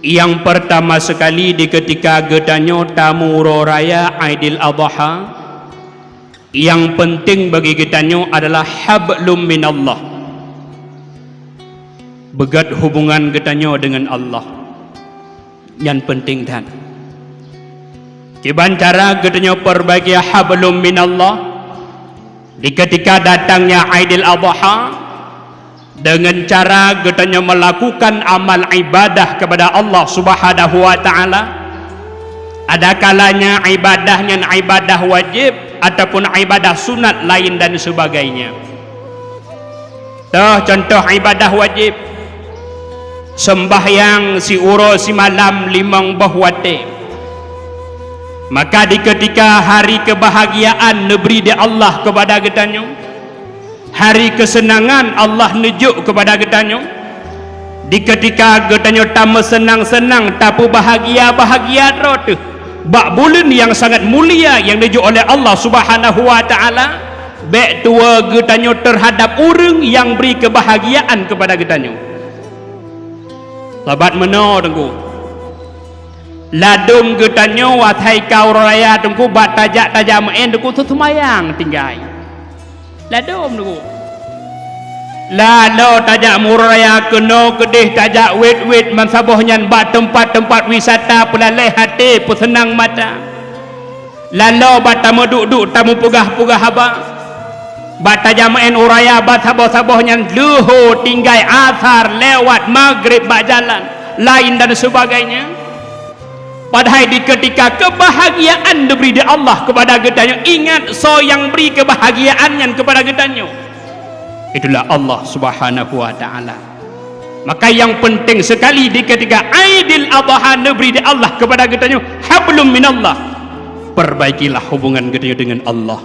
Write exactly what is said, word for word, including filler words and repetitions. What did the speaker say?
Nyang peurtama seukali di keutika geutanyoe tamu uroe raya Aidil Adha, nyang peunténg bagi geutanyoe adalah hablum minallah. Beugét hubungan geutanyoe deungon Allah. Nyan peunténg that. Kiban cara geutanyoe peurbaiki hablum minallah di keutika datangnya Aidil Adha, deungon cara geutanyoe meulakukan amal ibadah keupada Allah Subhanahu wa Ta'ala. Ada kalanya ibadah nyan ibadah wajéb ataupun ibadah sunat laén dan sebagainya. Toh contoh ibadah wajéb, seumbahyang siuroe simalam limong boh watée. Maka di keutika hari keubahgiaan neubri di Allah keupada geutanyoe, hari keuseunangan Allah neujok keupada geutanyoe, di keutika geutanyoe tameuseunang-seunang, tapeubahgia-bahgia droe teuh bak buleuen nyang sangat mulia nyang neujok oleh Allah Subhanahu wa Ta'ala, bék tuwoe geutanyoe teuhadab ureuëng nyang bri keubahgiaan keupada geutanyoe. Sabat meunoe Teungku, ladôm geutanyoe watée ka uroe raya Teungku, bak tajak-tajak meu'én Teungku, seuseumayang tinggai. Ladôm Teungku. Laloe tajak meuuroe raya keunoe keudeh, tajak wét-wét bansaboh nyan bak teumpat-teumpat wisata peulalée até, peuseunang mata. Laloe bak tameuduek-duek tameupeugah-peugah haba. Bak tajak meu'én uroe raya bansaboh-saboh nyan leuho tinggai asar lewat maghrib bak jalan, laén dan sebagainya. Padahai di keutika keubahgiaan neubri di Allah keupada geutanyoe, ingat soe nyang bri keubahgiaan nyan keupada geutanyoe. Itulah Allah Subhanahu wa Ta'ala. Maka nyang peunténg seukali di keutika Aidil Adha neubri di Allah keupada geutanyoe, hablum minallah. Perbaikilah hubungan geutanyoe deungon Allah.